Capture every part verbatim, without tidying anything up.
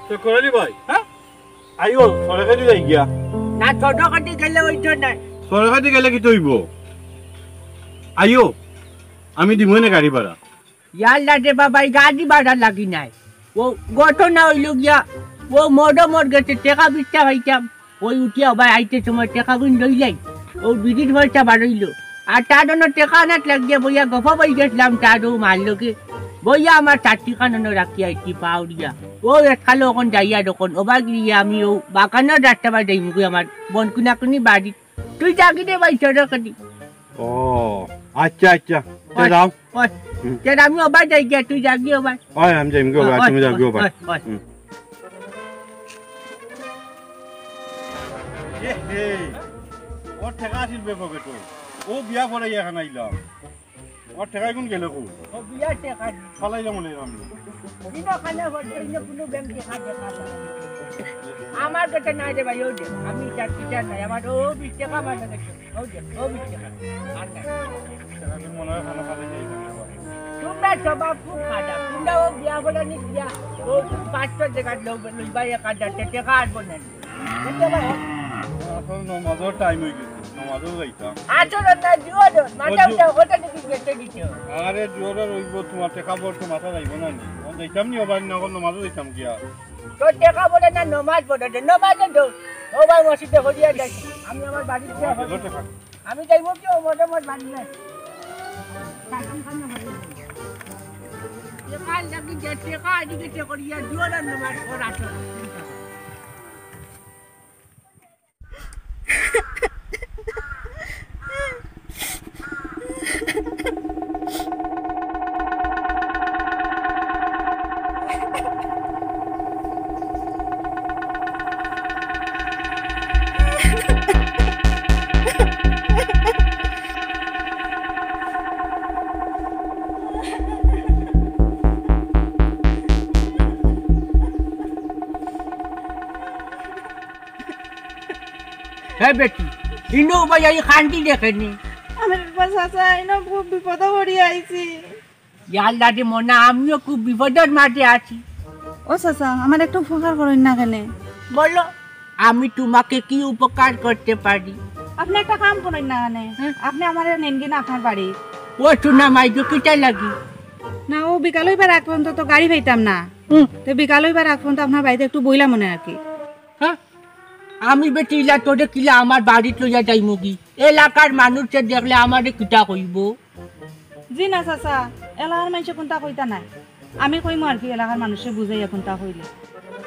তো করালি ভাই, হ্যাঁ? আইও, সড়কেদি যাই গিয়া। না, সড়কেদি গেলে অইতো না। সড়কেদি গেলে কিতা অইবো? আইও, আমি দিমু নে গাড়ি ভাড়া। ইয়াল্লা রে বাবা, ই গাড়ি ভাড়া লাগি নায়। অউ ঘটনা অইলো গিয়া, অউ মদমর গেছে টেকা বিশ টেকা পাইতাম। অউ উঠিয়া ওবায় আইতে সময় টেকাগুইন লইলাই। অউ বিড়ির পয়সা বারইলো। আর তার অনো টেকা আনাত লাগিয়া বইয়া গফ অই গেছলাম, তার অউ মার লগে। বইয়া আমার চারটি খান অনো রাখিয়া আইছি পাউরিয়া। অউ একখালো অখন যাইয়া দেখোন, ওবায় গিয়া আমি অউ বাগানর রাস্তা বায় যাইমুগি আমার বনকুনাকুনি বাড়ি। তুই যাগি রে ভাই, সড়কেদি। ও, আচ্ছা, আচ্ছা। তে ওই, যাও। ওই। হুম। তে আমি ওবায় যাই গিয়া, তুই যাগি ওবায়। ওই, আমি যাইমুগি ওবায়, ওই, তুমি যাওগি ওই, ওবায়। ওই, ওই। হুম। এ হে, ওর টেকা আছিল বে পকেটো। অউ বিয়া পড়াইয়া এখান আইলাম। ওর টেকা কুন গেল কুন? ও বিয়া টেকা। ফালাইলাম মনে হয় আমি। ইনো খানে হচ্ছে, ইনো কুনু ব্যাংক টেকা টেকা নাই। আমার কাছে নাই রে ভাই, অউ দে। আমি ইটা টিচার নাই, আমার অউ বিশ টেকা আমার কাছে। অউ দে, অউ বিশ টেকা। আর নাই। টেকা কুন মনে হয় খানা ফালাই যাই। তোমরা স্বভাব খুব খারাপ। তোমরা অউ বিয়া বলে নি বিয়া, অউ পাঁচশো টেকা লইবা, লইবা এক হাজার টেকা আর বলে নি। বুঝতে পারো? এখন নমাজর টাইম অই গেছে, নমাজও যাইতাম। আসলে না, জুয়ার, মাথা ওই জু- উঠাও, ওটা নাকি গেছে দিতে। আরে জুয়ার অইব, তোমার টেকা বড় তো মাথা যাইব না নি? আমি যাইতাম নি, ওবায় না, এখন নমাজও যাইতাম গিয়া। তোর টেকা বলে না, নমাজ পড়ে দে, নমাজে দৌড়। ওবায় মসজিদে হরিয়া যাই, আমি আমার বাড়িত গিয়া হরিয়া। আমি যাইব কি, ও মদমর বাড়ি নাই। টেকা লাগি যে টেকা, এদিকে টেকা করিয়া জুয়ার নমাজ পড়া তো। হে বেটি, ইনো ভাই, এই কান্দি দেখে নি। আরে বাবা চাচা, ইনো খুব বিপদো পড়ি আইছি। ইয়াল্লা রে মনা, আমিও খুব বিপদর মাঝে আছি। ও চাচা, আমার একটা উপকার করইন না কেনে? বলো, আমি তোমাকে কি উপকার করতে পারি? আপনে একটা কাম করইন না কেনে? হ্যাঁ? আপনে আমারে নেনগি না আপনার বাড়ি। ও সোনা মাই গো, কিতা লাগি? না, ও বিকাল অইবার আগ পর্যন্ত তো গাড়ি পাইতাম না। হুম। তো বিকাল অইবার আগ পর্যন্ত আপনার বাড়িত একটু বইলাম মনে আর কি। হ্যাঁ? আমি বেটি ইলা তোরে কিলা আমার বাড়িত লইয়া যাইমুগি? এলাকার মানুষে দেখলে আমারে কিতা কইব? জি না চাচা, এলাকার মানষে কুনতা কইতা নায়। আমি কইমু আর কি, এলাকার মানষে বুঝাইয়া কুনতা কইলে।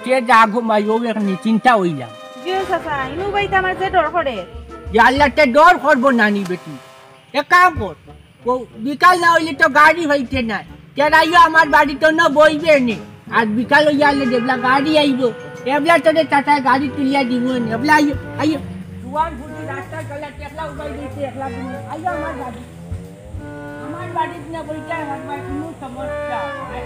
কে যা গো মাই, অউ এক নিশ্চিন্তা অইলাম। জি ও চাচা, ইনু বাইতে আমার যে ডর করে। ইয়াল্লা, তে ডর করব না নি বেটি? এক কাম কর, ও বিকাল না অইলে তো গাড়ি পাইতে নায়। তে আইও আমার বাড়িত না বইবে নে। আর বিকাল অইয়া আইলে যেবলা গাড়ি আইব, এবলা তোরে চাচায় গাড়ি তুলিয়া দিব নে। এবলা আইও, আইও। জুয়ান ফুটি রাস্তার গলা টেকলা উবাই দিতে একলা তুমি। আইও আমার বাড়ি। আমার বাড়িত না বইতে আমার কোনো সমস্যা নাই।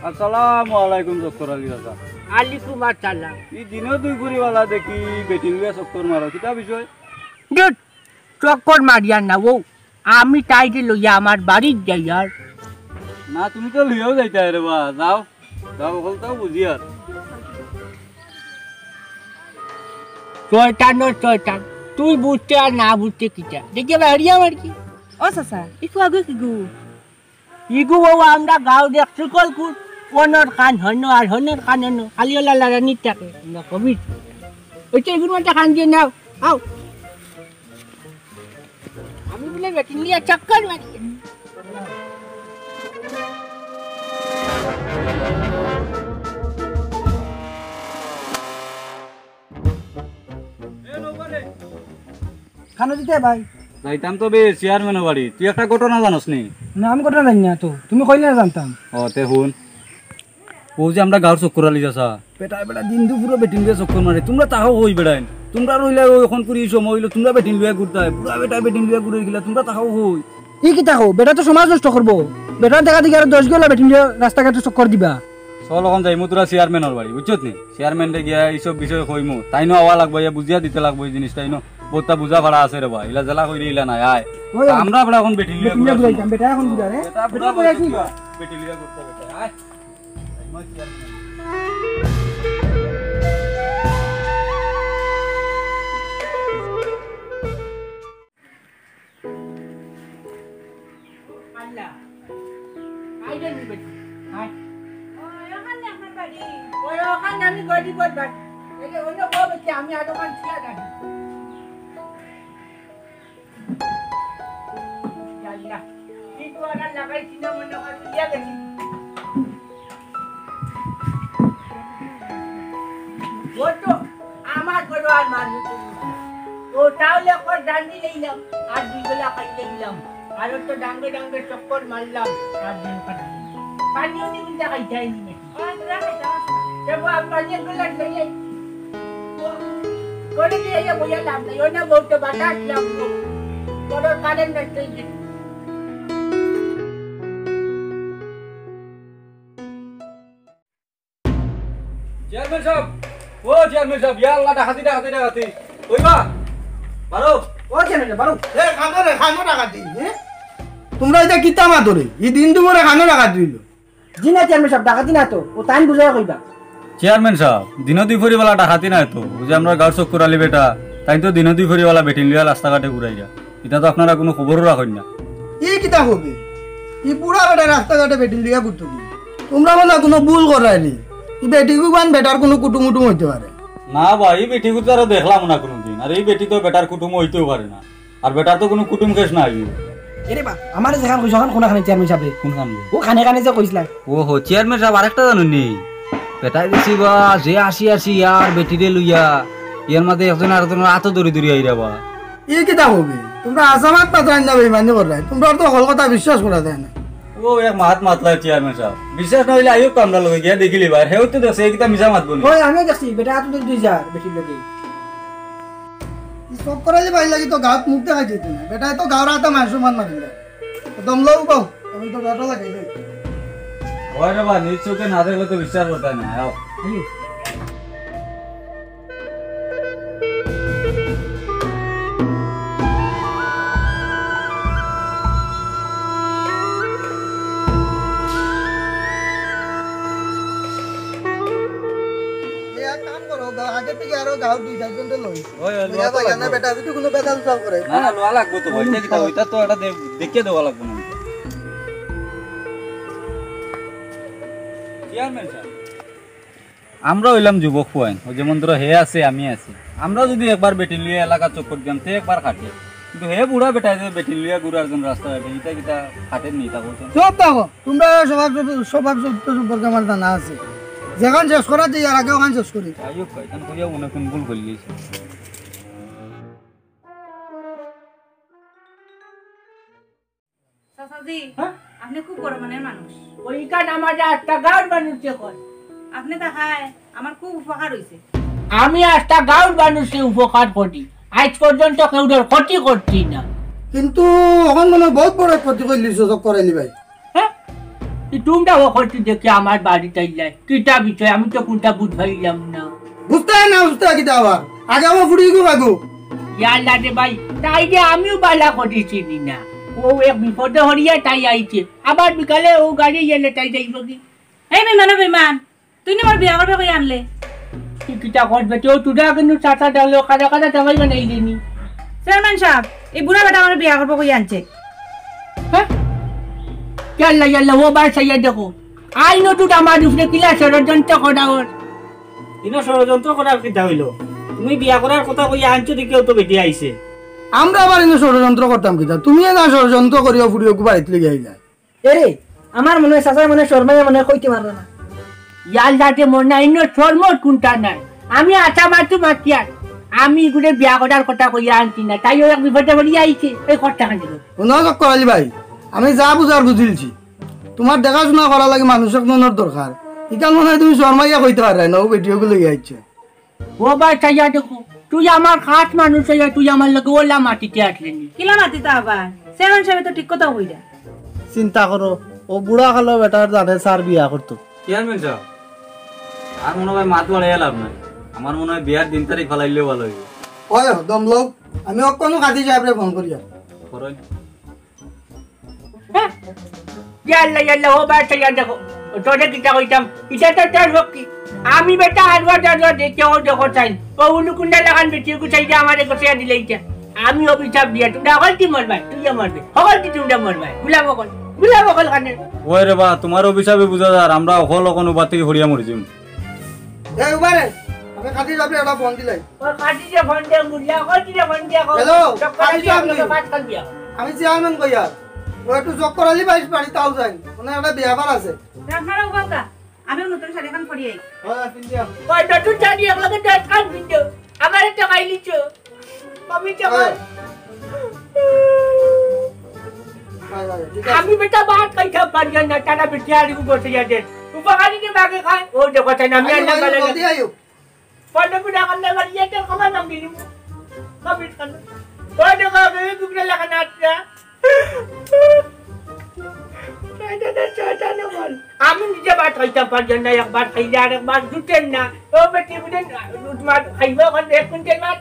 আসসালামু আলাইকুম চক্কর আলী চাচা। আলাইকুম আসসালাম। ই দিনো দুই ফুরিবালা দেখি বেটিন লইয়া চক্কর মারো, কিতা বিষয়? ধুর, চক্কর মারিয়ার না, অউ আমি তাইরে লইয়া আমার বাড়িত যাইয়ার। না, তুমি তো লইয়াও যাইতায় রে বা, যাও, যাও, অকলতাও বুঝিয়ার। শয়তানর শয়তান, তুই বুঝতে আর না বুঝতে কিতা? দেখি এবার হারিয়া আমার কি? ও চাচা, ইকু আগে কি গু? ইগু অউ আমরা গাঁও দেখ চুকল কুট, অনর কান হনো আর হনর কান হনো, খালি অলা লড়ানির থাকে, না কবির। ওই তো ইগুর মধ্যে কান দিয়ে নাও, আও। আমি বলে বেটিন নিয়া চক্কর মারি। খানো দিতে ভাই? যাইতাম তো বে চেয়ারম্যানর বাড়ি। তুই একটা ঘটনা জানোস নি? না, আমি ঘটনা জানি না তো। তুমি কইলে না জানতাম। ও, তে হুন। অউ যে আমরা গাঁওর চক্কর আলী চাচা। বেটা, বেটা, দিন দুপুরো বেটিন দিয়া চক্কর মারে। তোমরা তাহাও কই বেড়াইন। তুমরা রইলা অউ অখন করি ই সময় অইলো, তুমরা বেটিন লইয়া ঘুরতায়, বুড়া বেটায় বেটিন লইয়া ঘুরে গেলা, তুমরা থাকো কই? ই কিতা কও? বেটা তো সমাজ নষ্ট করবো। বেটার দেখা দেখি আরো দশ গেলা বেটিন লইয়া রাস্তাঘাটে চক্কর দিবা। চল অখন যাইমু তোরা চেয়ারম্যানর বাড়ি, বুঝছত নি? চেয়ারম্যানরে গিয়া ইসব বিষয়ে কইমু, তাইনও আওয়া লাগবো, ইয়া বুঝিয়া দিতে লাগবো ই জিনিস, তাইনও বউততা বুঝা ফাড়া আছে রে বা, ইলা জেলা কইরে ইলা নায়, আয়। ওই। তা আমরা বেটা অখন বেটিন লইয়া বেটিন লইয়া ঘুরাইতাম, বেটা অখন ঘুরা রে। বেটা বেটা বুড়া বয়সে বয়সে কিবা? বেটিন লইয়া ঘুরতে বেটা, আয়। আল্লাহ। আই রে নি বেটি, আই। ও, অখান নি আপনার বাড়ি? ও, অখান নি আমি গরিবর বাড়ি। এই যে অন্য বউ বেটি, আমি আর অখান ছিয়া যাই। আল্লাহ, কি তো আর লাগাইছি না মনে হয়, তুলিয়া গেছি। ও তো আমার ঘরো আর মানুষ তো তাহলে একবার ডান্ডি লইলাম, আর দুই বেলা খাইতে দিলাম, আর তো ডাঙ্গে ডাঙ্গে চক্কর মারলাম, আর দিন খাটাই। পানিও নি মিলতে খাইতে আইনি নাকি? ও, তোরা খাইতে পারছ না। দেখো, আমি পানি এক গ্লাস লই আই। ও, করে দিয়ে এই বইয়া লাভ নাই, ওই না বউতে বাতাস লাগবো। বড় কারেন্ট নষ্ট হয়ে গেছে। চেয়ারম্যান সাব, ও চেয়ারম্যান সাব, ইয়া আল্লাহ, ডাকাতি, ডাকাতি, ডাকাতি। কইবা? বারো। ও চেয়ারম্যান সাব, বারো। এ, কানো রে, কানো ডাকাতি, হ্যাঁ? তুমরা ইতা কিতা মাতো রে? ই দিন দুপুরে কানো ডাকাতি অইলো? জি না চেয়ারম্যান সাব, ডাকাতি না তো, ও তাইন বুঝাইয়া কইবা। চেয়ারম্যান সাব, দিনো দুইফরি বালা ডাকাতি নায় তো, অউ যে আমরার গাঁওর চক্কর আলী বেটা, তাইন তো দিনো দুইফরি বালা বেটিন লইয়া রাস্তাঘাটে ঘুরাইরা। ইতা তো আপনারা কুনু খবরও রাখইন না। ই কিতা কইবে? ই বুড়া বেটা রাস্তাঘাটে বেটিন লইয়া ঘুরতো কি? তুমরা মনে হয় কুনু ভুল কররায় নি। ই বেটিগুবান বেটার কুনু কুটুম উটুম অইতে পারে। না বা, ই বেটিগু তো আরো দেখলাম না কুনুদিন। আর ই বেটি তো বেটার কুটুম অইতেও পারে না। আর বেটার তো কুনু কুটুম কেশ নাই। এরে বা, আমারে যেখান কইছো, অখান কোনখানে চেয়ারম্যান সাবে? কোনখান রে? ও কানে কানে যে কইছলা। ও হো, চেয়ারম্যান সাব, আরেকটা জানো নি? বেটায় দেখছি বা, যে আসি আসি আর বেটিরে লইয়া, এর মাঝে একজন আরেকজনর আতো ধরি ধরি আইরা বা। ই কিতা কইবে? তুমরা আসামাত পাত্রাইন না বেইমানি কররায়। তুমরার তো হকল কথা বিশ্বাস করা যায় না। ও এক মাত মাতলা চেয়ারম্যান সাব। বিশ্বাস না অইলে আইও তো আমরার লগে গিয়া দেখিলিবা। আর হেও তো দেখছে, ই কিতা মিছা মাতবো নি? ওই আমিও দেখছি, বেটা আতো ধরি ধরি যার বেটির লগে। ই চক্কর আলী ভাইর লাগি তো গাঁওত মুখ দেখাই যাইতো না। বেটায় তো গাঁওর আতা মান সম্মান মারিলা। দম লও বাবু, আমি তো বেটা লাগাই দেই। ওই রে বা, নিজ চোখে না দেখলে তো বিশ্বাস করতে না। আও। এ এক কাম করো, গা-, আগে থাকি আরো গাঁওর দুই চাইরজনরে লই। ওই, ওই, লইয়া লওয়া তো যাই, লাগবো। না বেটা, যদি কুনু বেজাল উজাল করে। না, না, লওয়া লাগবো তো, ভাই, ইটা কিতা, ইটা তো একটা দে-, দেখিয়া দেওয়া লাগবো না। চেয়ারম্যান সাব, আমরা অইলাম যুবক পুয়াইন, অউ যেমন ধরো হে আছে, আমি আছি। আমরা যদি একবার বেটিন লইয়া এলাকা চক্কর দিতাম, তে একবার খাটে। কিন্তু হে বুড়া বেটায় যে বেটিন লইয়া ঘুরে আরজন রাস্তাঘাটে, ইটা কিতা খাটের নি, ইটা কওছাইন? চুপ থাকো, তুমরা স্বভাব, স্বভাব চরিত্র সম্পর্কে আমার জানা আছে। যেখান শেষ করা যায়, এর আগে অখান শেষ করি। যাই হোক, ইখান কইয়া মনে কুন ভুল করি গেছি। চাচাজি, হ্যাঁ? আপনি খুব বড় মনের মানুষ। ওই ইখান আমার আস্তা গাঁওর মানুষে কয়। আপনি থাকায় আমার খুব উপকার অইছে। আমি আস্তা গাঁওর মানুষে উপকার করি, আইজ পর্যন্ত কেউরর ক্ষতি করছি না। কিন্তু অখন মনে হয় বউত বড় ক্ষতি করিলিছো চক্কর আলী ভাই। হ্যাঁ? ই তুমরা অখন দেখি আমার বাড়িত আইলায়। কিতা বিষয়? আমি তো কুনটা বুঝ পাইলাম না। বুঝতায় না, বুঝতায় কিতা আবার? আগে আমার ফুড়িগু ভাগো। ইয়াল্লা রে ভাই, তাইরে আমিও বালা করি চিনি না। অউ এক বিপদে হরিয়া তাই আইছে। আবার বিকালে অউ গাড়ি এলে তাই যাইবো কি? এই বেইমান, ও বেইমান, তুই না আমারে বিয়া করবে কইয়া আনলে। তুই কিতা করবে? তুই তুরা কিন্তু চাচা ডালে কাদা কাদা দাবাই বানাই দিনি। চেয়ারম্যান সাব, ই বুড়া বেটা আমারে বিয়া করবে কইয়া আনছে। হ্যাঁ? ইয়াল্লা, ইয়াল্লা, ও বার চাইয়া দেখো। আইনো তো আমার উপরে কিলা ষড়যন্ত্র করা ওর। ইনো ষড়যন্ত্র করার কিতা অইলো? তুমি বিয়া করার কথা কইয়া আনছো দেখিয়াউ তো বেটি আইছে। আমরা আবার ইনো ষড়যন্ত্র করতাম কিতা? তুমিয়ে না ষড়যন্ত্র করিয়া ফুড়িগু বাড়িত লইয়া আইলায়। এরে, আমার মনে হয় চাচায় মনে হয় শরমাইয়া মনে হয় কইতে পাররা না। ইয়াল্লা রে মনে হয় ইনো শরমর কুনটা নাই। আমি আশা মারতু মাতিয়ার। আমি ইগুরে বিয়া করার কথা কইয়া আনছি না। তাই অউ এক বিপদে পড়িয়া আইছে। এই কথা খান দিল। হুনো চক্কর আলী ভাই, আমি যা বুঝার বুঝিলছি। তুমার দেখাশুনা করার লাগি মানুষ একজনর দরকার। ইখান মনে হয় তুমি শরমাইয়া কইতে পাররায় না, অউ বেটি অগু লইয়া আইছো। ও ভাই, চাইয়া দেখো, তুই আমার খাস মানুষ অইয়া তুই আমার লগে অলা মাতিতে আসলি নি। কিলা মাতিতা আবার? চেয়ারম্যান সাবে তো ঠিক কথা কইরা। চিন্তা করো, অউ বুড়া কালো বেটার জানে স্যার বিয়া করতো। চেয়ারম্যান সাব, আর মনে অয় মাত বাড়াইয়া লাভ নাই। আমার মনে অয় বিয়ার দিন তারিখ ফালাইলেউ ভালা অইবো। অয়, দম লও, আমি অখনউ কাজী সাবরে ফোন করিয়ার। করইন। হ্যাঁ? ইয়াল্লা, ইয়াল্লা, ও ভাই, চাইয়া দেখো। ও তোরে কিতা কইতাম? ইটা তো তোর হক কি? আমি বেটা হারুয়া টারুয়া দেখি, ও দেখো চাইন। ও উলুকুন্ডা লাখান বেটি গুছাই দিয়া আমারে গুছাইয়া দিলে ইটা। আমি অভিশাপ দিয়া, তুমরা হকলটি মরবায়, তুইও মরবে। হকলটি তুমরা মরবায়। গুলাম হকল, গুলাম হকল কানে। ওই রে বা, তুমার অভিশাপে বুঝা যার, আমরা হকল অখন উবাত থাকি হরিয়া মরি যাইমু। এই উবারে, আমি কাজী সাবরে একটা ফোন দিলাই। ও কাজী সাবে ফোন দে, মুল্লা, কাজী সাবে ফোন দে, কও। হ্যালো, চক্কর কাজী আলী সাব আপনাকে নি? বাদ কর দিয়া। আমি চেয়ারম্যান কইয়ার। ও একটু চক্কর আলী ভাইর বাড়িত আও যাইন। অনো একটা ব্যাপার আছে। আপনারা উবাউক্কা, আমি নতুন শাড়ি খান পরি আই। হয়, পিন্দিয়া। ওই নতুন শাড়ি একলগে দশ খান পিন্দো। আমারে তো খাইলিছো। কমিছো হয়। কর। হয়, হয়, ঠিক আছে। আমি বেটা ভাত খাইতাম পারি না, তারা বেটি আর বসে যাদের। উপকারী যে মাগে খায়, ও দেখো তাই না, আমি আইও, আল্লাহ আইও, বালা জলদি আইও। পনেরো কুড়ি টাকা নিয়ে বাড়ি যেতে কমাই নাম দিলু। কমিট খান। ওই দেখো, আমি কুকুরে লাগা নাচরা। এই যে, যে, যে, যে, যে, বল। আমি নিজে ভাত খাইতাম পারি না, একবার খাইলে আর একবার জুটের না। ও বেটি বুঝেন, তোমার খাইবো অখন এক কুইন্টাল ভাত।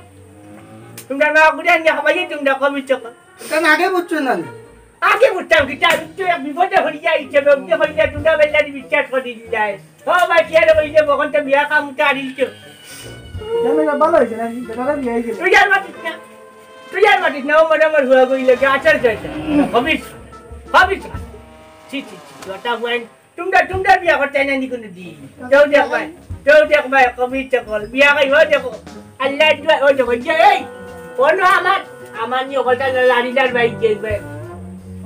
তুমরা না ঘুরে আনিয়া খাবাইয়ে তুমরা কমিট চকর। ইখান আগে বুঝছো না নি? আগে বুঝতাম কিতা, আমি তো এক বিপদে পড়িয়া আইছি, বিপদে পড়িয়া তুমরা বেল্লারি বিশ্বাস করি দিলায়। ও ভাই, কি আর অইলে বকন তো বিয়া কাম উঠে আরিল তো। জানো না, ভালা অইছে না, বেটারা বিয়া অই গেল। তুই আর মাতিস না, তুই আর মাতিস না, ও মরে আমার হুয়া গইলে কি আচার চাইছে? হবিস, হবিস। ছি, ছি, ছি, ওটা বইন। তুমরা, তুমরা বিয়া করতে না নি কোনো দিন। কেউ দেখবায়, কেউ দেখবায়, কবির চকল। বিয়া কই, ও দেখো। আল্লাহ দোয়া, ও দেখো, যে এই, অনো আমার, আমার নি ওটা লারিদার ভাই যে ভাই।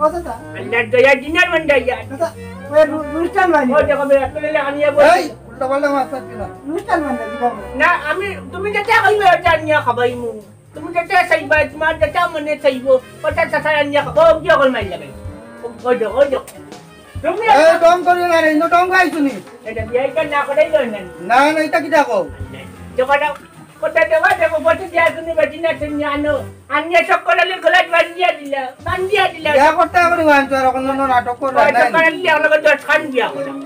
ও দাদা। আল্লাহ দয়া দিনার মন্ডা ইয়ার। দাদা, ওই রু-, রুস্টান ভাই। ও দেখো, ভাই, আপনি আমি বলি। এই, উল্টা পাল্টা মাত মাতবি না। রুস্টান ভাই, কি খবর? না, আমি, তুমি যেটা কইবে, ওটা নিয়া খাবাইমু। তুমি যেটা চাইবা, তোমার যেটা মনে চাইবো, ওটা চাচা আনিয়া খাবো, ও কি অকল মাইর লাগে? ওই দেখো, ওই দেখো। তুমি এই ঢং করিও না রে, ইনো ঢং গাইছো নি? এটা বিয়াইটা না করাই লয় না। না, না, ইটা কিতা কও? দেখো না, ওটা দেখো, দেখো, বসে দিয়া তুমি বেটি না তুমি আনো। আনিয়া চক্কর আলীর গলাত বান্ধিয়া দিলা, বান্ধিয়া দিলা। বিয়া করতে হবে রে, আমি তো আর অখন নাটক করলাম ওই না। চক্কর আলী আমার লগে দশ খান বিয়া করলাম।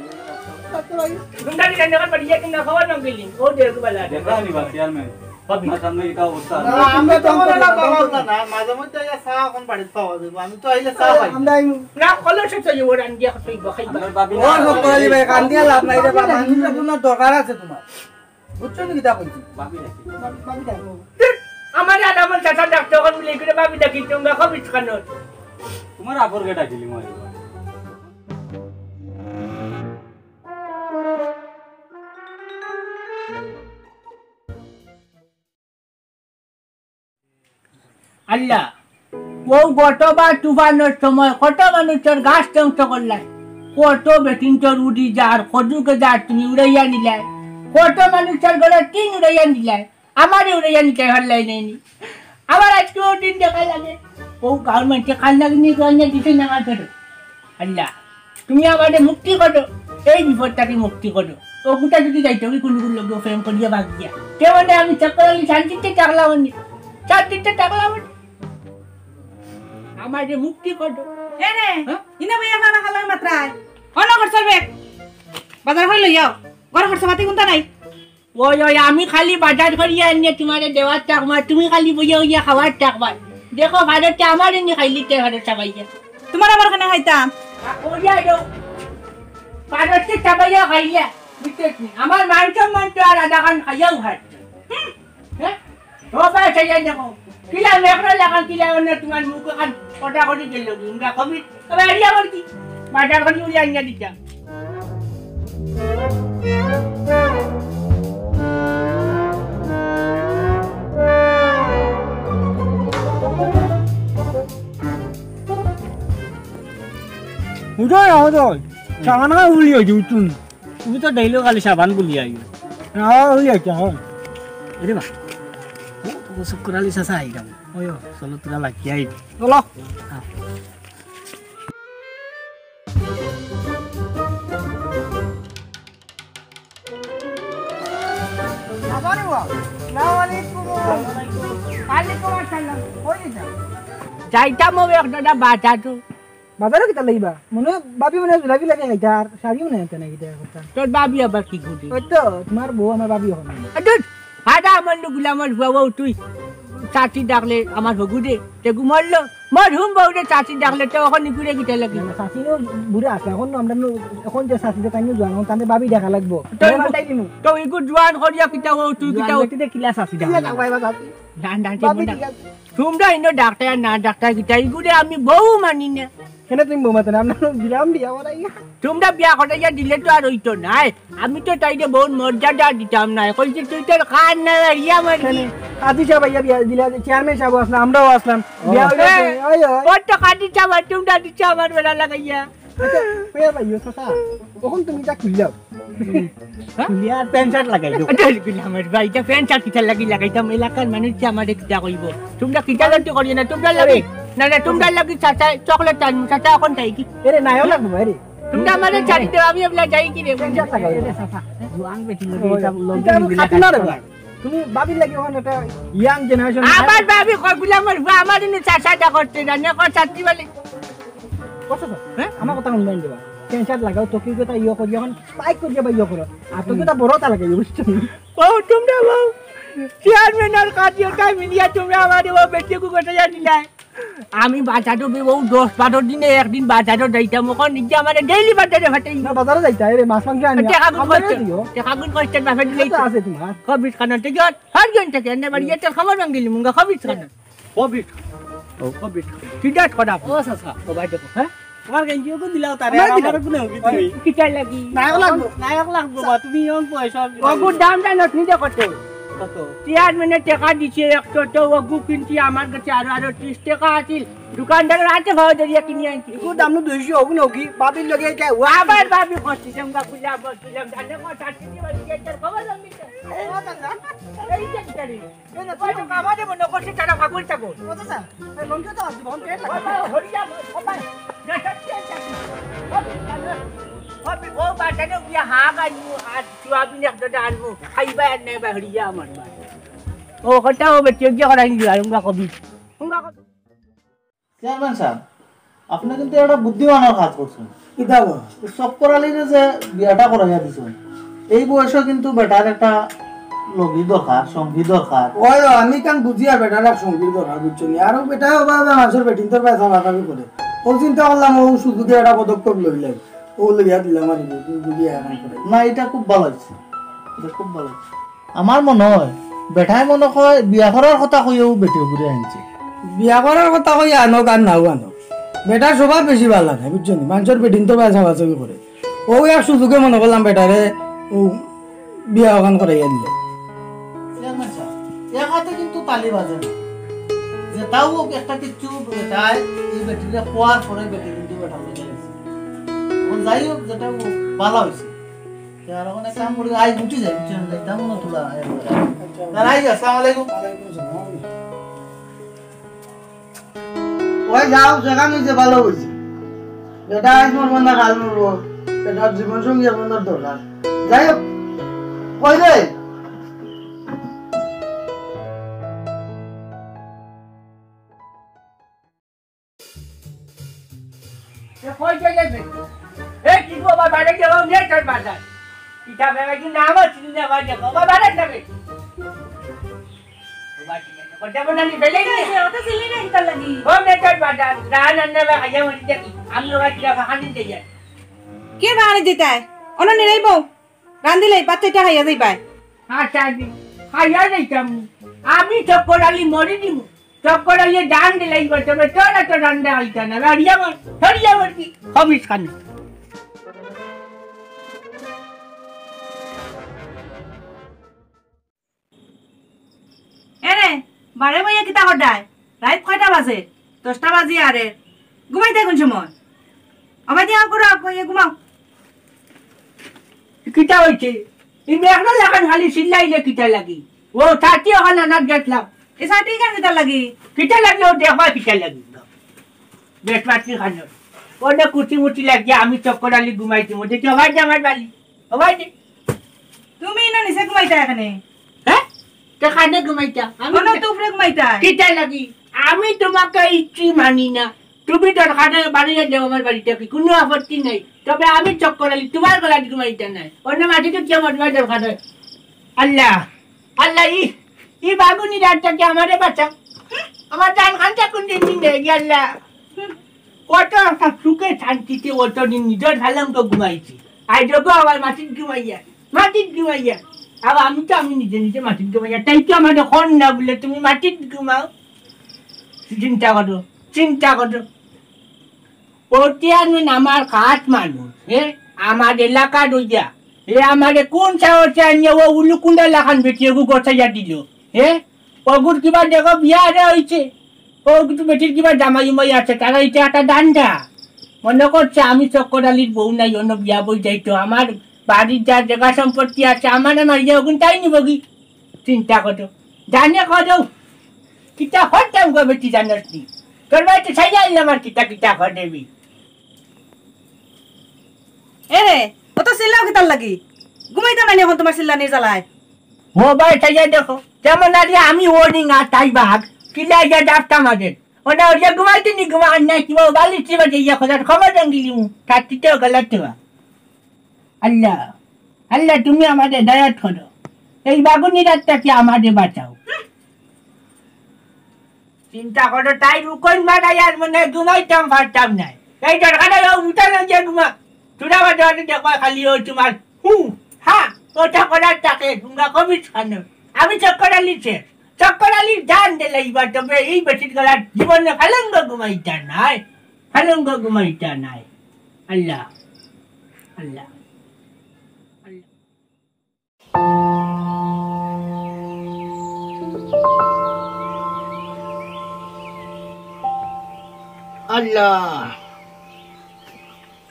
তোমরা কি জানো, আমার বাড়ি গিয়ে তোমরা খাওয়া না গেলি? ও দেখো, বালা। দেখো নি বা, চেয়ারম্যান। আপনার সামনে এটা অবস্থা। না, আমরা তো মনে না পাওয়া না, না, মাঝে মধ্যে আইয়া চা এখন বাড়িত পাওয়া যাবে। আমি তো আইলে চা খাই। আমরা এই না, কলসে তো ইয়ে ওরান দিয়া খাইবা, খাইবা। আপনার ভাবি ও না। সব করালি ভাই, কান দিয়া লাভ নাই রে বাবা। মানুষ আপনার দরকার আছে তোমার। বুঝছো নি কিতা কইছি? ভাবি নাকি? ভাবি, ভাবি ডাকো। ধুর, আমার আর আমার চাচা ডাকতে ওখান মিলে করে ভাবি ডাকি তোমরা কবি খানো। তোমার আপর কে ডাকিলি মই। আল্লাহ, ও গতবার তুফানর সময় কত মানুষর গাছ ধ্বংস করলায়, কত বেটিন্তর উড়ি যার, কদুকে যার তুমি উড়াইয়া নিলায়, কত মানুষর ঘরর টিন উড়াইয়া নিলায়, আমারে উড়াইয়া নিতে পারলায় নাইনি। আবার আজকে ও দিন দেখা লাগে, ও গাঁওর মানুষে কান্না কিনে কান্না দিছে না আমার ঘরে। আল্লাহ, তুমি আমারে মুক্তি করো, এই বিপদ থাকি মুক্তি করো। ও গুটা যদি যাইতো, ওই কুলুকুর লগে প্রেম করিয়া ভাগ দিয়া। কে মানে আমি চক্কর আলী শান্তিতে থাকলাম নি, শান্তিতে থাকলাম নি। আমারে মুক্তি করো। এ রে, হ্যাঁ? ইনা ভাইয়া খানা খালার মাত্রায়। অন্য খরচর বেগ। বাজার করে লই যাও। ঘর খরচ পাতি কোনটা নাই? ওই, ওই, আমি খালি বাজার করিয়া আনিয়া তোমারে দেওয়ার টাকমা, তুমি খালি বইয়া বইয়া খাওয়ার টাকমা। দেখো, ভারতে আমার এনে খাইলি তে ভারত চাবাইয়া। তোমার আবার কেনে খাইতাম? আ, করিয়া দেও। ভারতে চাবাইয়া খাইলে, বুঝতে পারছি। আমার মান সম্মান তো আর আধা খান খাইয়াও খাচ্ছে। হুম? হ্যাঁ? ও ভাই, চাইয়া দেখো। কিলা মেঘরা লাগান, কিলা অন্য তোমার মুখ খান কটা করি দিল, উনকা কবি তবে এরিয়া বলছি, বাজার করে উড়ে আনিয়া দিতাম। উঠো না, উঠো। সামান খাওয়া ভুলি হয়েছে, উঠুন। তুমি তো ডেইলি খালি সাবান ভুলি আইও। হ্যাঁ, ওই আর কি, হ্যাঁ। এরে বা, ও, ও শুক্কুর আলী চাচা আইলাম। ওই, ও, চলো, তোরা লাগিয়া আইবি। চলো। হ্যাঁ। আসসালামু আলাইকুম। ওয়ালাইকুম আসসালাম। কই যাইতা? যাইতাম অউ এক দাদা বাজারো। বাজারো কিতা লইবা? মনে অয় ভাবি মনে অয় জুলাপি লাগে খাইতা, আর শাড়িও নাই আনতে নাকি, কিতা করতা? তোর ভাবি আবার কি গুটি? ওই তো, তোমার বউ আমার ভাবি অখন। আ, ধুর, হাদা আমার গুলামর বউ, তুই চাচি ডাকলে আমার হগু দে, তে গু মরলো। মরহুম বউরে চাচি ডাকলে তে অখন নিকুরে কিতা লাগি? না, না, চাচি নু বুড়া আছে, অখন নু আমরা নু, অখন যে চাচি যে তাই নু জোয়ান, অখন তানরে ভাবি ডাকা লাগবো। তো তাই পাল্টাই দিমু। তো ইগু জোয়ান করিয়া কিতা অউ, তুই কিতা অউ? জোয়ান ব্যক্তিতে কিলা চাচি ডাকা? কিলা ডাকবা এবার চাচি? না, না, ভাবি ঠিক আছে। ঠিক আছে। তোমরা ইনো ডাকতায় আর না ডাকতায় কিতা, ইগুরে আমি বউ মানি না। কেনে তুমি বউ মাতো না? আমরা দিলাম বিয়া করাইয়া। তোমরা বিয়া করাইয়া দিলে তো আর অইতো নায়। আমি তো তাইরে বউত মর্যাদা দিতাম নায়। কইছি, "তুই তোর কান না, ইয়া মারবি।" কেনে? কাজী সাব আইয়া বিয়া দিলা, চেয়ারম্যান সাব আছলা, আমরাও আছলাম। ও। বিয়া অইলো এ, তো, ওই, ওই। ওর তো কাজী সাব আর তোমরা দিচ্ছ আমার বেড়া লাগাইয়া। আচ্ছা, ওই ভাই, ও চাচা, অখন তুমি ইটা খুলিলাও। হ্যাঁ? খুলিয়া আর প্যান্ট শার্ট লাগাই দেও। আচ্ছা, খুলিলাম আর ভাই, ইটা প্যান্ট শার্ট কিতার লাগি লাগাইতাম? এলাকার মানুষ যে আমারে কিতা কইবো? তোমরা কিতা লাগতে করিও না, তোমরা লাগি। আরে। না, না, তোমরা লাগি চাচা চকলেট আনমু, চাচা অখন যাই কি? এরে, নায়ক লাগবো ভাই রে। তোমরা আমারে ছাড়ি দেও, আমি এবলা যাই কি রে? প্যান্ট শার্ট লাগাই দেও। এরে চাচা, জোয়ান বেটি লগে ওই, ইটা লগে ইটা আমি ইগুলা খাটো না রে কাজ ভাই। তুমি ভাবির লাগি অখন একটা young generation। আমার ভাবি কয় গুলামর বউ, আমার ইনো চাচা যা করতে জানে, কয় চাচি বলে। বুঝছো তো? হ্যাঁ? আমার কথা হুনবায় দিবা। প্যান্ট শার্ট লাগাও, তো কি কথা ইয়ে করি, অখন স্পাইক করি যাবা ইয়ে করো। আর তো কি কথা বড় তা লাগাই, বুঝছো? ও, তোমরা বউ, চেয়ারম্যান আর কাজী ওটাই মিলিয়া তোমরা আমারে ও বেটিগু কথা জানি না। আমি বাজারো বি-, ও দশ বারো দিনে একদিন বাজারো যাইতাম, অখন নিজে আমারে ডেইলি বাজারে ফাটাই। না, বাজারো যাইতা, এরে মাছ মাংস আনি, টেকাগুন আমার করতে, দিও। টেকাগুন করতে বাপে দিলে তো আছে তোমার। কবির খান থেকে, হর জন থেকে, এনে বাড়ি এতে খাবার ভাঙিলি মুঙ্গা কবির খান। কবির, ও কবির, কি ডাক করা? ও চাচা। ও ভাই দেখো, হ্যাঁ? তোমার গেঞ্জি ওকে দিলাও তারে, আমার আর দিলাও। আমার কোনো হবি তুমি। কিতার লাগি? নায়ক লাগবো। নায়ক লাগবো বা, তুমি এমন পয়সা। ওগুর দাম জানো, নিজে করতে। কত? চেয়ারম্যানে টেকা দিছে একশো, তো ওগু কিনছি আমার কাছে আরো, আরো ত্রিশ টেকা আছিল। দোকানদারের হাতে ভাও ধরিয়া কিনি আনছি। এগুর দাম নু দুইশো, ওগু নকি? ভাবির লগে কে? ও আবার ভাবি করছি, যেমন খুলে আবার তুলে, জানে কত চাকরি বাড়ি গেছে, খবর জানবি তো? ও দাদা। এই যে কিতারি। এই না, ওই তো কামালে মনে করছে তারা ফাগুল ঠাকুর। ও দাদা, এই লঙ্কা তো আসবে, আমি পেট ও বাবা, হরিয়া, ও বাবা, না, সত্যি আছে। ও বাবা, ও বাবা, জানো কি, হাগ আনমু, আর সোয়াবিন এক ডোডা আনমু, খাইবা আর নেবা, হরিয়া আমার মা। ও কথা ও বেটি, কি করাই দিবা, তোমরা কবি। তোমরা কবি। চেয়ারম্যান সাব, আপনে কিন্তু একটা বুদ্ধিমানর কাজ করছইন। কিতা বা? চক্কর আলীরে যে বিয়াটা করাইয়া দিছইন, এই বয়সো কিন্তু বেটার একটা লগি দরকার, সঙ্গী দরকার। ওই, ওই, আমি কান বুঝিয়া বেটার এক সঙ্গীর দরকার, বুঝছো নি? আর ও বেটা ওবা, ওবা মানষর বেটিন্তর পয়সা বাতাবি করে। ও চিন্তা করলাম, ও সুযোগে একটা পদক্ষেপ লইলাই। ও লইয়া দিলাম আর কি, তুমি বুঝিয়া এখন করে। না, এটা খুব ভালা অইছে, এটা খুব ভালা অইছে। আমার মনে অয়, বেটায় মনে কয় বিয়া করার কথা কইয়াউ বেটি ঘুরে আনছে। বিয়া করার কথা কইয়া আনক আর নাও আনক, বেটার স্বভাব বেশি ভালা নায়, বুঝছো নি? মানষর বেটিন্তর বায় চাবাচাবি করে। ও এক সুযোগে মনে করলাম বেটারে ও বিয়া অখান করাইয়া দিলে। চেয়ারম্যান সাব, এক হাতে কিন্তু তালি বাজে না। যেটাউ হোক একটা কিচ্ছু বেটায় এই বেটিরে কওয়ার পরে বেটি কিন্তু বেটা বুঝে গেছে। এখন যাই হোক, যেটা হোক, ভালা অইছে। তে আর অখানে কাম করি, আই উঠি যাই, উঠি যাই, তেমন না তোলা, আই উঠি যাই। আচ্ছা। তাহলে আই, আসসালামু আলাইকুম। ওয়ালাইকুম আসসালাম। ওই যাও, যেখান অইছে ভালা অইছে। বেটা আইজ মরবো না, কাল মরবো। বেটার জীবন সঙ্গী এখন তার দরকার। যাই হোক, কই রে? এ, কই গেলে বে? এ, কি গো, বাবা, বাইরে গেল, নেটর বাজার। পিঠা বেলা কি নাম আছে, চিনি না, বাইরে গেল, বাবা, বাইরে যাবে। বাবা, চিনি না, করতে বলে নি, বেলে নি। এ, ওটা চিনি না, ইতার লাগি। ও, নেটর বাজার, রান আনলে বা খাইয়া মরি দেখি। আমি ওরা কিরা খানি দিয়ে যায়। কে বাহানি দিতায়? অনো নিরাই বউ। রান্দিলে, বাচ্চাটা খাইয়া যাইবায়। আচ্ছা, দি, খাইয়া যাইতাম। আমি চক্কর আলী মরি দিমু। চক্কর আলী জান দিলাই গো, তবে তোরা তো রান্দা হইতা না। বাড়িয়া মর, ধরিয়া মর কি? খবিস খান। এরে, বারে বইয়া কিতা করডায়? রাইত কয়টা বাজে? দশটা বাজি আরে। ঘুমাইতে কোন সময়? আমায় দিয়া করো, কইয়ে ঘুমাও। কিতা অইছে? ই মেঘনা লাখান খালি চিল্লাইলে কিতা লাগি? ও, ছাতি অখান আনাত গেছলাম। এ ছাতি কেন কিতা লাগি? কিতা লাগি? ও দেখবা কিতা লাগি? বেটবাটনি খান। ও না কুচি মুচি লাগিয়া আমি চক্কর আলী ঘুমাইছি। ও দেখি, ও ভাই, আমার বাড়ি। ও ভাই, তুমি না নিচে ঘুমাইতা এখানে? হ্যাঁ? তে খানে ঘুমাইতা? আমি কোনো কিতা লাগি? আমি তোমাকে ইচ্ছি মানি না। তুমি দরকার নাই বাড়িয়ে যাও আমার বাড়ি থাকি, কোনো আপত্তি নাই। তবে আমি চক্কর আলী তোমার গলাত ঘুমাইতাম নায়। অন্য মাটিতে কেউ মরবার দরকার নাই। আল্লাহ, আল্লাহ, ই, ই বাগুনি রাতটাকে আমারে বাঁচাও। আমার জান খানটা কোন দিন দিন দেয় গিয়া আল্লাহ। কত সুখে শান্তিতে অত দিন নিজর ফালঙ্গ ঘুমাইছি। আই যোগ আবার মাটিত ঘুমাইয়া, মাটিত ঘুমাইয়া। আর আমি তো আমি নিজে নিজে মাটিত ঘুমাইয়া। তাই তো আমারে কর না বলে তুমি মাটিত ঘুমাও। চিন্তা করো, চিন্তা করো। ও চেয়ারম্যান আমার খাস মানুষ, হে? আমার এলাকার অইয়া। হে আমারে কোন সাহসে আনিয়া ও উলুকুন্ডা লাখান বেটি এগু গছাইয়া দিল, হে? ওগুর কিবা দেখো বিয়া রে হইছে, ও কিছু বেটির কিবা জামাই উমাই আছে, তারা ইটা একটা দান্ডা। মনে করছে আমি চক্কর আলীর বউ নাই, অন্য বিয়া বই যাইতো। আমার বাড়ির যা জাগা সম্পত্তি আছে, আমারে মারিয়া ওগুন তাই নিবগি। চিন্তা করো, জানে করো, কিতা করতাম গো বেটি জানস নি? তোর বাড়িতে সাইয়া আইলাম আর কিতা কিতা করবি? এ রে, অত চিল্লাও কিতার লাগি? ঘুমাইতাম না নি অখন তোমার চিল্লানির জ্বালায়? ও ভাই, চাইয়া দেখো, যেমন আরে আমি warning আর তাই বাঘ, কিলা ইয়া ডাকতাম আগে। ওনা ওরিয়া ঘুমাইতে নি ঘুমা আর নাই, কিবা বালিশ চিবা যে ইয়া খোঁজার খবর জঙ্গিলি মু, তার তিতেও গলাতে বা। আল্লাহ, আল্লাহ, তুমি আমারে দয়া করো। এই বাগুনি রাতটা কি আমারে বাঁচাও। চিন্তা করো, তাই রুকন মারা আর মনে হয় ঘুমাইতাম পারতাম না। এই দরকার নাই, ও উঠা না যে ঘুমা। তোরা বাজে বাজে দেখো খালি ও তোমার হু, হা, ওটা করার থাকে, তোমরা কমিস খানো। আমি চক্কর আলী শেখ। চক্কর আলীর জান দিলাইবা, তবে এই বেটির গলার জীবনে ফালঙ্গ ঘুমাইতা নাই। ফালঙ্গ ঘুমাইতা নাই। আল্লাহ, আল্লাহ, আল্লাহ। আল্লাহ।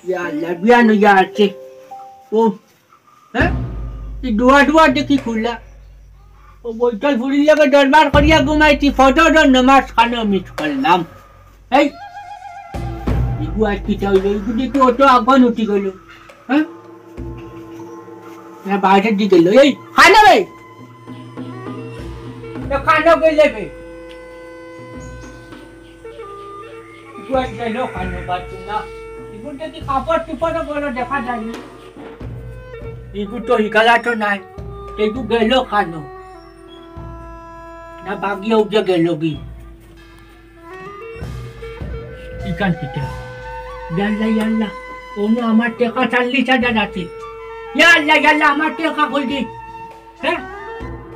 ইয়া আল্লাহ, বিয়ান ইয়া আছে। ও, হ্যাঁ? এই দোয়া দোয়া দেখি খুললা। ও বৈঠল ফুরির লগে দরবার করিয়া ঘুমাইছি, ফজরর নামাজ খানো মিস করলাম। এই, ইগু আর কিতা হইল? ইগু দেখি অত আগুয়ান উঠি গেল। হ্যাঁ? না, বাইরের দিকে গেল। এই, খানো রে। তো খানো গেলে বে। ইগু আর গেল খানো পাচ্ছি না। ইগু দেখি কাপড় চুপড়ও বড় দেখা যায়নি। ইগু তো হিকালা তো নাই। ইগু গেল খানো। না বাগিয়া উঠে গেল কি? ইখান কিতা? ইয়াল্লা, ইয়াল্লা। অনো আমার টেকা চল্লিশ হাজার আছে। ইয়াল্লা, ইয়াল্লা, আমার টেকা কই দি? হ্যাঁ?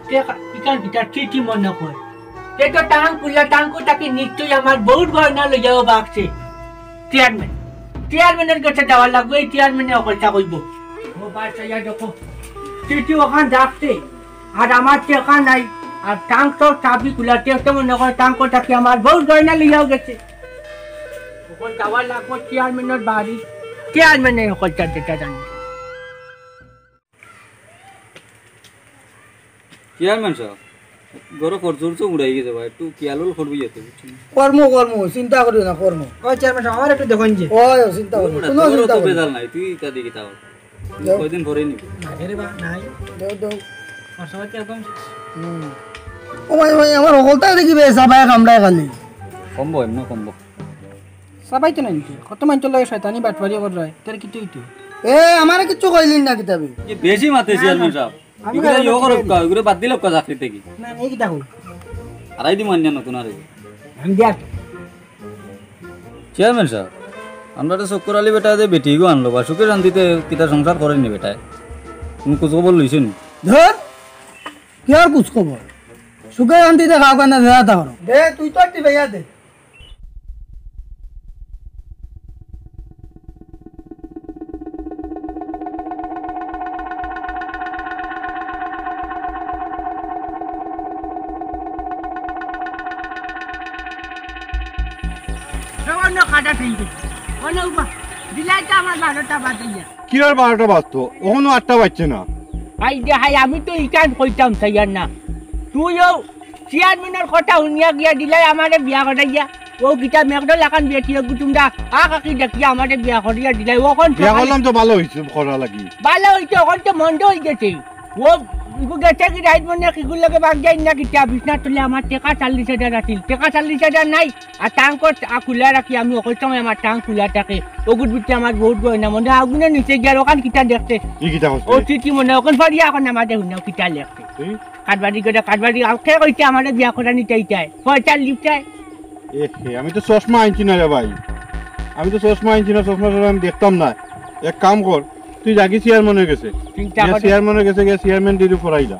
টেকা, ইখান কিতা? চিঠি মনে কয়। এ তো টাং খুললা, টাংকো থাকি নিশ্চয়ই আমার বউর গয়না লইয়াও বাগছে। চেয়ারম্যান। চেয়ারম্যানের গেছে যাওয়া লাগবো, এই চেয়ারম্যানে হকলতা কইবো। ও বাচ্চা, ইয়া দেখো। চিঠি ওখান রাখছে। আর আমার টেকা নাই, আর টাংকো চাবি খুলা, টেকা মনে কয় টাংকো থাকি আমার বউর গয়না লইয়াও গেছে। ওখান যাওয়া লাগবো চেয়ারম্যানের বাড়ি, চেয়ারম্যানে হকলতা যেটা জানে। চেয়ারম্যান সাব, ঘরো খরচ উড়াই গেছে ভাই, একটু খেয়াল করবি যাতে, বুঝছেন? কর্ম, কর্ম, চিন্তা করিও না, কর্ম। ওই চেয়ারম্যান সাব, আমার একটু দেখুন যে। ওই, চিন্তা করিও না, কোনো চিন্তা করিও না। বেজাল নাই, তুই তা দেখি তাও। কয়দিন পরে নিবি। আরে বা, নাই। দেও, দেও। খরচ হইতে একদম শেষ। হুম। ও ভাই, ভাই, আমার হকলতায় দেখি বে, সাবায় কামড়ায় খালি। কমবো, এমনে কমবো। সাবাই তো নাই নিতে। কত মানুষের লগে শয়তানি বাটপারি কররায়। তোর কিতা হইতো? এ, আমারে কিচ্ছু কইলিন না কিতাবে। এ বেশি মাতে চেয়ারম্যান সাব। আমি এগুলা ইয়ে করো কা, এগুলা বাদ দিলে কা চাকরি থাকি। না, এই কিতা কই? আড়াই দি মান্য নতুন আরে। আমি দিয়া। চেয়ারম্যান সাব, আমরা তো চক্কর আলী বেটা যে বেটি গো আনলো, বা সুখে শান্তিতে কিতা সংসার করেনি বেটায়? কোনো খোঁজ খবর লইছেন? ধর, কি আর খোঁজ খবর? সুখে শান্তিতে খাও কেন, যা তা করো। দে, তুই তো একটি ভাইয়া দে। অন্য কাটা ঠিক আছে। অন্য উপা-, দিলাইতে আমার বারোটা বাজে গিয়া। কি আর বারোটা বাজতো? অখনো আটটা বাজছে না। হাই দে হাই, আমি তো ইখান কইতাম চাইয়ার না। তুইও চেয়ারম্যানের কথা হুনিয়া গিয়া দিলাই আমারে বিয়া করাইয়া। ও কিতা মেঘডল লাখান বেটি এগু তুমরা আ কাকি দেখিয়া আমারে বিয়া করিয়া দিলাই। অখন বিয়া করলাম তো ভালা হইছে, করা লাগি। ভালা হইছে, অখন তো মন্দ হই গেছে। ও ইগু গেছে কি রাইত মনে কিগুর লগে বাগ যায় না কিতা? বিছনার তলে আমার টেকা চল্লিশ হাজার আছিল, টেকা চল্লিশ হাজার নাই। আর ট্যাঙ্কও খোলা রাখি আমি, অকল সময় আমার ট্যাঙ্ক খোলা থাকে। অগুর ভিতরে আমার বউত গয়না মনে অগুনে নিচে গিয়া অখান কিতা দেখতে। ই কিতা করছে? ও চিঠি মনে অখান পড়িয়া অখন আমারে হুনাও কিতা লেখছে। ই? কারবারি করে কারবারি, আর কে কইছে আমারে বিয়া করানি চাইতায়? পয়সা লিপটায়। এ হে, আমি তো চশমা আনছি না রে ভাই, আমি তো চশমা আনছি না, চশমা টশমা আমি দেখতাম না। এক কাম কর, তুই যাগি চেয়ারম্যানের গেছে, চিন্তা গিয়া করে। চেয়ারম্যানের গেছে গিয়া চেয়ারম্যান দিদি ফরাইলা।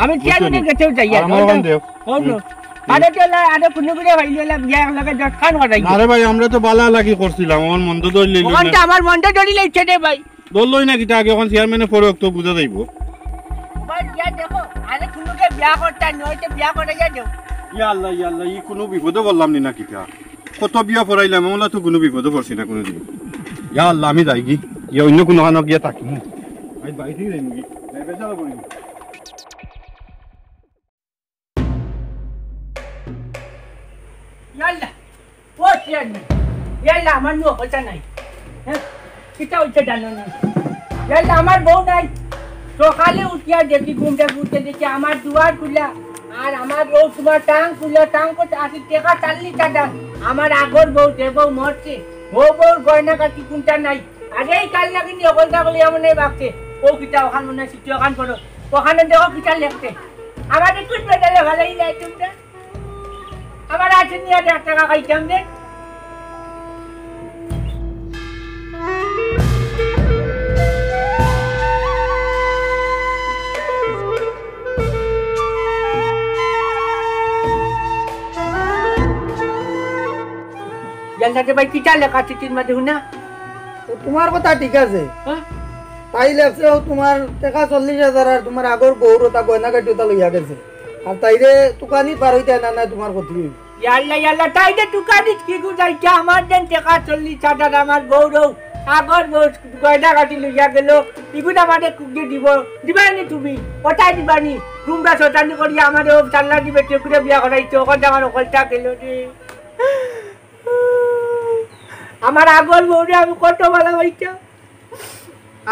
আমি বুঝছো চেয়ারম্যানের নি? গেছেও যাই, আর আর আমার ওখান ওটা দেও। কও না। হুম। আরে চল, আরে কুনু করে ভাই, এলা বিয়া এক লগে দশ খান করাই। আরে ভাই, আমরা তো বালা লাগি করছিলাম, আমার মন্দ ধরলি না। ওখানটা আমার মন্দ ধরি লাইছে রে ভাই। ধরলই না কিতা আগে, অখন চেয়ারম্যানে পরে তো বুঝা যাইবো। ভাই, গিয়া দেখো, আরে কুনুকে বিয়া করতা নয়, তো বিয়া করে গিয়া দেও। ইয়া আল্লাহ, ইয়া আল্লাহ, ই কুনু বিপদে পড়লাম নি না কিতা? কত বিয়া পড়াইলাম, আমরা তো কুনু বিপদে পড়ছি না কুনুদিন। ইয়া আল্লাহ, আমি যাইগি, ইয়া অন্য কুনু খানো গিয়া থাকিমু। আমি বাইরে যাইমু গি, যাই বেচারা করি। ইয়াল্লা, ও চেয়ারম্যান, ইয়াল্লা, আমার নু পয়সা নাই। হ্যাঁ, কিতা অইছে জানো নি? ইয়াল্লা, আমার বউ নাই। সকালে উঠিয়া দেখি, ঘুমটা ঘুরতে দেখি, আমার দুয়ার খুলা, আর আমার বউ তোমার টাং খুলা, টাং করতে আসি টেকা চাল্লিশ হাজার। আমার আগর বউ, যে বউ মরছে, ও বউর গয়না কাটি কোনটা নাই। আরে এই কাল নাকি নিয়ে অকল থাকলে এমন এই বাপকে, ও কিতা ওখান মনে হয় সিটি ওখান করো, ওখানে দেখো কিতা লেখতে। আমার একটু পেটালে ভালোই লাগে তোমরা। আমার আছে নিয়ে এক টাকা খাইতাম রে। জানতে ভাই কিতা লেখা চিঠির মাঝে হুনা? তো তোমার কথা ঠিক আছে। হ্যাঁ? তাই লেখছে, ও তোমার টাকা চল্লিশ হাজার আর তোমার আগর বউর ওটা গয়না গাটি ওটা লইয়া গেছে। আর তাইরে তুকানি বার হইতে না, না তোমার ক্ষতি হইবে। ইয়াল্লা, ইয়াল্লা, তাই যে তুকানি কি গুজাইছে, আমার দেন টাকা চল্লিশ হাজার, আমার বউরও, আগর বউ গয়না গাটি লইয়া গেল, ইগুন আমারে কুকি দিব, দিবানি তুমি, ওটাই দিবানি, তোমরা শয়তানি করিয়া আমারে ও চাল্লা দিবে, টেকুরে বিয়া করাইছো, ওখান আমার অকলটা গেল রে। আমার আগর বউরে আমি কত ভালা পাইতাম।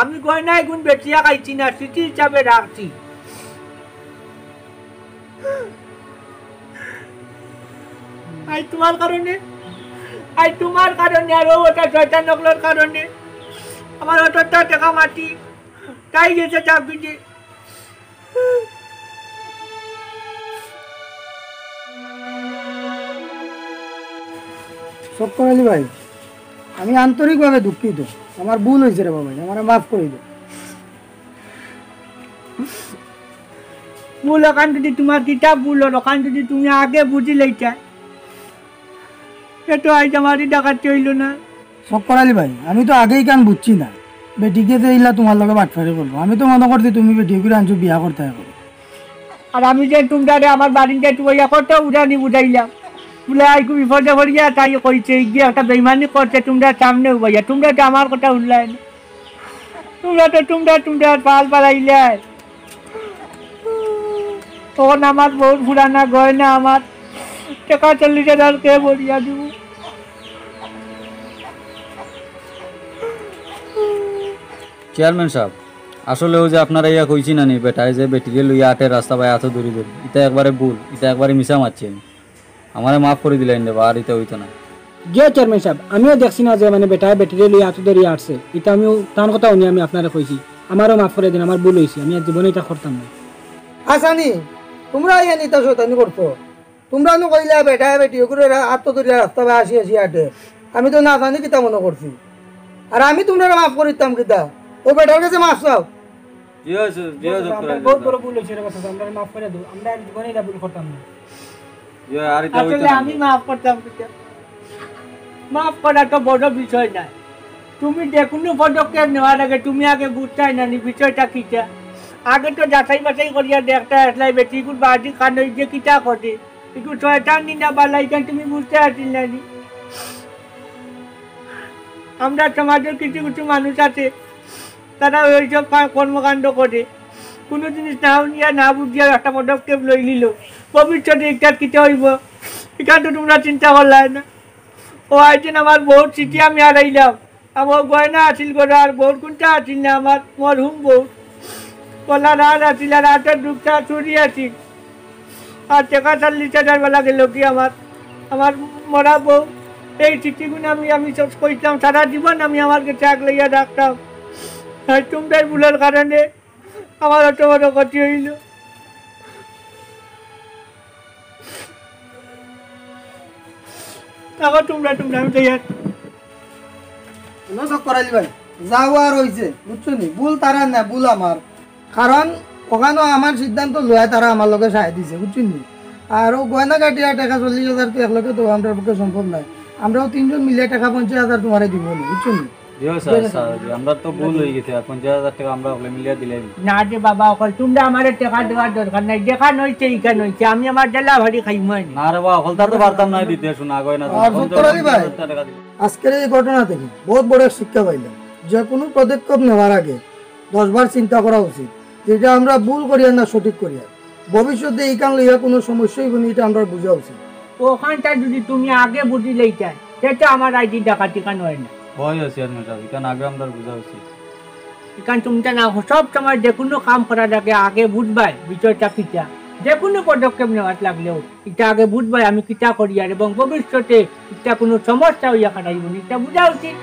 আমি গয়না এগুন বেচিয়া খাইছি না, স্মৃতি হিসাবে রাখছি। আই তোমার কারণে, আই তোমার কারণে, আর ও ওটা শয়তান নকলর কারণে আমার অতটা টাকা মাটি তাই গেছে চাকরিতে। চক্কর আলী ভাই, আমি আন্তরিকভাবে দুঃখিত। আমার ভুল হয়েছে রে বাবা, আমারে মাফ করে দে। ভুল ওখান যদি তোমার কিতাব ভুল হলো, ওখান যদি তুমি আগে বুঝি লইতা, এ তো আইজ আমার এই ডাকাতি হইল না। চক্কর আলী ভাই, আমি তো আগেই কান বুঝছি না, বেটিকে যে ইলা তোমার লগে বাটফারি করবো। আমি তো মনে করছি তুমি বেটি করে আনছো বিয়া করতে হবে। আর আমি যে তোমরারে আমার বাড়িতে একটু বইয়া কত উড়ানি বুঝাইলাম, বলে আইকু বিপদে পড়িয়া তাই কইছে, এই গিয়ে একটা বেইমানি করছে তোমরা সামনে উবাইয়া, তোমরা তো আমার কথা উঠলাই না। তোমরা তো তোমরা, তোমরা পাল পালাইলে। তখন আমার বহুত পুরানা গয়না, আমার টাকা চল্লিশ হাজার কে ভরিয়া দিব। চেয়ারম্যান সাহেব, আসলে ওই যে আপনারা ইয়া কইছি না নি, বেটায় যে বেটিরে লইয়া আটে রাস্তা বায় আতো ধরি ধরি, ইটা একবারে ভুল, ইটা একবারে মিছা মাতছে। আমারে মাফ করি দিলাইন রে বা, আর ইতা অইতো না। জি চেয়ারম্যান সাহেব, আমিও দেখছি না যে মানে বেটায় বেটিরে লইয়া আতো ধরিয়া আটছে, ইতা আমিও তান কথা হুনি আমি আপনারে কইছি। আমারেও মাফ করি দিন, আমার ভুল অইছে, আমি আর জীবনে ইতা করতাম না। আসানি, তোমরা ইয়ান ইতা শয়তানি করছো। তোমরা নু কইলা বেটায় বেটি ওগুরে রা-, আতো ধরিয়া রাস্তা বায় আসি আসি আটে। আমি তো না জানি কিতা মনে করছি। আর আমি তোমরারে মাফ করিতাম কিতা? ও বেটার গেছে মাফ চাও। জি অয়, জি অয়, বহুত বড় ভুল অইছে রে বাচ্চা, আমরারে মাফ করি দেও। আমরা আর জীবনে ইলা ভুল করতাম না। জি অয়, আর ইতা অইতো আসলে না। আমি মাফ করতাম কিতা? মাফ করা তো বড় বিষয় না। তুমি যে কুনু পদক্ষেপ নেওয়ার আগে তুমি আগে বুঝতায় না নি বিষয়টা কিতা। আগে তো যাচাই বাছাই করিয়া দেখতায় আসলে বেটিগুর বাড়ি খান অই যে কিতা করে। একটু শয়তান নি না বালা, ইখান তুমি বুঝতে পারছিল না নি? আমরা সমাজের কিছু কিছু মানুষ আছে, তারা ওই সব কা-, কর্মকাণ্ড করে, কোনো জিনিস না শুনিয়া না বুঝিয়া একটা পদক্ষেপ লই নিল, ভবিষ্যতে ইটার কিতা হইব, ইটা তো তোমরা চিন্তা করলায় না। ও আইদিন আমার বউর চিঠি আমি হারাইলাম, আমার গয়না আছিল ঘরে, আর বউর কোনটা আছিল না, আমার মরহুম বউ। বলা না না ছিল, রাতের দুঃখটা চুরি আছি। আর টেকা চল্লিশ হাজার বলা গেল কি আমার, আমার মরা বউ। এই চিঠিগুলো আমি আমি সব কইতাম, সারা জীবন আমি আমার কাছে আগলাইয়া রাখতাম। আর তোমরার ভুলের কারণে আমার অত বড় ক্ষতি হইল। এখন তোমরা তোমরা আমি তৈয়ার। হ্যালো চক্কর আলী ভাই, যাওয়ার হইছে, বুঝছো নি? ভুল তারা না, ভুল আমার। কারণ ওখানো আমার সিদ্ধান্ত লয়া তারা আমার লগে সায় দিছে, বুঝছো নি? আর ও গয়না কাটিয়া টেকা চল্লিশ হাজার তো একলগে তো আমরার পক্ষে সম্ভব নায়। আমরাও তিনজন মিলিয়া টেকা পঞ্চাশ হাজার তোমারে দিব নি, বুঝছো নি? জি অয় স্যার, স্যার, জি, আমরা তো ভুল হয়ে গেছে, আর পঞ্চাশ হাজার টেকা আমরা হকলে মিলিয়া দিলাই। না রে বাবা, অকল তোমরা আমার টেকা দেওয়ার দরকার নাই। যেখান হইছে, ইখান হইছে। আমি আমার ডেলা ভারি খাইমু আনি। না রে বাবা, হকলতা তো পারতাম না দিতে, শোনা গয় না। আর চক্কর আলী ভাই, আজকের এই ঘটনা থেকে বহুত বড় এক শিক্ষা পাইলাম। যে কোনো পদক্ষেপ নেওয়ার আগে দশ বার চিন্তা করা উচিত, যেটা আমরা ভুল করিয়া না সঠিক করিয়া। ভবিষ্যতে এই কাম লইয়া কোনো সমস্যা হইব না, এটা আমরা বুঝা উচিত। ওখানটা যদি তুমি আগে বুঝি লইতায়, সেটা আমার আইডি ডাকাতি কান হয় না। হয় চেয়ারম্যান সাহেব, এখান আগে আমরা বুঝা উচিত। এখান তুমি তো না, সব সময় যে কোনো কাম করার আগে আগে বুঝবায় বিষয়টা কিতা। যে কোনো পদক্ষেপ নেওয়ার লাগলেও এটা আগে বুঝবায় আমি কিতা করিয়ার, এবং ভবিষ্যতে এটা কোনো সমস্যা হইয়া খাটাইব না, এটা বুঝা উচিত।